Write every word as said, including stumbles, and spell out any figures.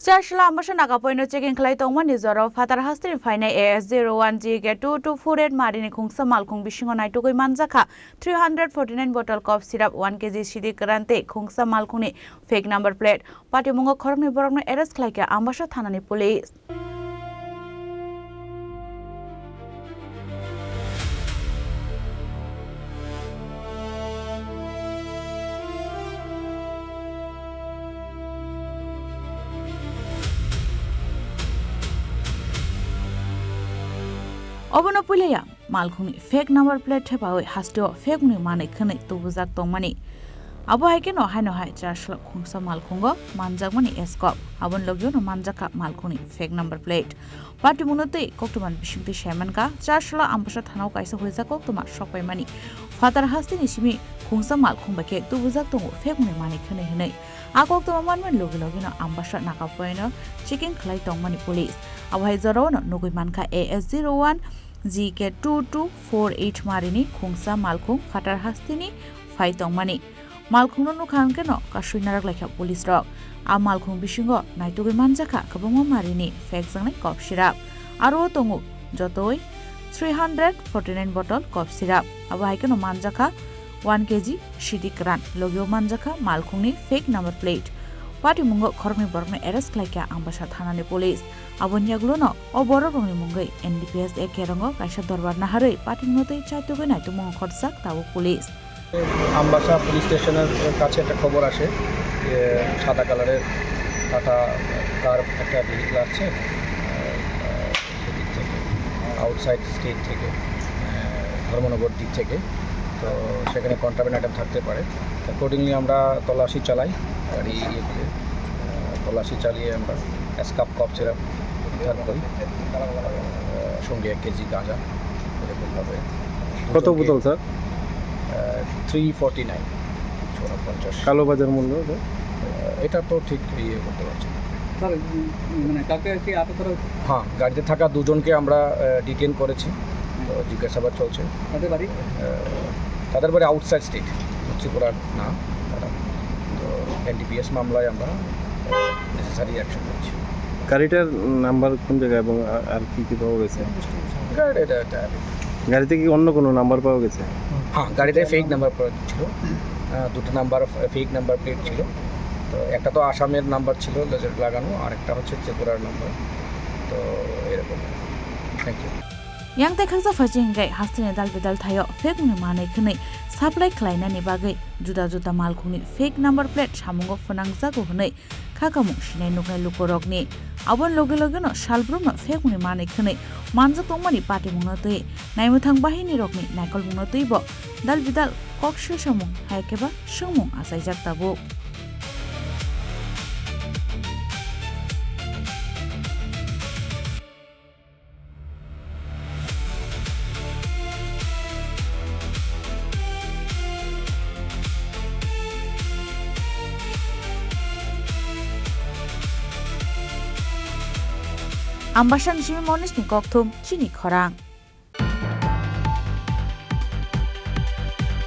Chasla Ambasa Nagapoino checking khlai tongmani jora Phatar hasteni phainai A S zero one G K two two four eight marini khungsa malkhung bisingo naitugwi manjakha three hundred forty nine bottle cough syrup, one K G sidi kwran tei khungsa malkhungni fake number plate. Patimungo khoroknwi borokno arrest khlaikha Ambasa thanani police. Obono puilaya malkhungni fake number plate thepawi hasteo fake ni manwi khwnwi tubujak tongmani. Abo hai kheno haino hai chasla khungsa malkhungo manjakmani eskop. Aboni logio no manjakha malkhungni fake number plate. Patimungno tei koktwmani bisingtwi saimankha, Chasla Ambasa thanao kaisa huijak koktwma sokpaimani. Phatar hasteni simi khungsa malkhung bai khe tubujak tongo fake ni manwi khwnwi hwnwi. A koktwma manmani logi logino Ambasa Nagapoino checking khlai tongmani police. Abo hai jorao no nugwi mankha A S zero one G K two two four eight marini khungsa malkhung Phatar hasteni phai tongmani. Malkhungno nukha hwnkhe no kasui narak laikha police rok. A malkhung bisingo naitugwi manjakha kwbangma marini fake jangnai cough syrup. Aro o tongo jotoi three hundred forty nine bottle cough syrup. Abo hai kheno manjakha one K G sidi kwran. Logio manjakha malkhungni fake number plate. Patimungo khoroknwi borokno arrest khlaikha Ambasa thanani police. Aboni yagulono o borok rokni mungwi N D P S A Kerongo kaisa dorbar naharwi patimungno tei chaitugwi naitukmung khorjak tabuk police. Ambassa police স্টেশনের কাছে একটা খবর আসে যে সাদা কালারের টাটা কার একটা ভেহিকল আসছে, আহ, এদিক থেকে, আউটসাইড স্টেট থেকে, আহ, ধর্মনগর দিক থেকে। তো সেখানে কন্ট্রাব্যান্ড আইটেম থাকতে পারে। অ্যাকর্ডিংলি আমরা তল্লাশি চালাই, গাড়ি ইয়ে করে, আহ, তল্লাশি চালিয়ে আমরা স্কাপ কফ সিরাপ উদ্ধার করি, আহ, সঙ্গে এক কেজি গাঁজা এরকমভাবে। কত দুজনকে বোতল, স্যার? আহ, থ্রি ফর্টি নাইন, ছশো পঞ্চাশ। কালোবাজার মূল্য, স্যার? আহ, এটা তো ঠিক ইয়ে করতে পারছি না। স্যার, উম, মানে, কাকে কি আটক করা হয়েছে? হ্যাঁ, গাড়িতে থাকা দুজনকে আমরা, আহ, ডিটেইন করেছি, তো জিজ্ঞাসাবাদ চলছে। তাদের বাড়ি? আহ, তাদের বাড়ি আউটসাইড স্টেট, ত্রিপুরার না তারা। তো এনডিপিএস মামলায় আমরা, আহ, নেসেসারি অ্যাকশন নিচ্ছি। গাড়িটার নাম্বার কোন জায়গায় এবং আ-, আর কি কি পাওয়া গেছে? গাড়িটা, এটা গাড়িতে কি অন্য কোনো নাম্বার পাওয়া গেছে? হ্যাঁ, গাড়িতে ফেক নাম্বার প্লেট ছিল। আহ, দুটো নাম্বার, ফেক নাম্বার প্লেট ছিল। তো একটা তো আসামের নাম্বার ছিল লাগানো, আর একটা হচ্ছে ত্রিপুরার নাম্বার। তো এরকম। Thank you. Yang tei khaksa phaising hingkhe hasteni dal bidal thaio fake ni manwi khwnwi supply khlainani bagwi juda juda malkhungni fake number plate samungo phwnangjago hwnwi khakamung sinai nuknai lukurokni. Aboni loge logeno salbrumno fake ni manwi khwnwi manjak tongmani patimungno twi naimwthang bahinirokni naikolmungno twibo dal bidal kok swsamung hai khe ba swngmung achaijak tabuk. Ambasani simi Monisni kokthum chini khorang.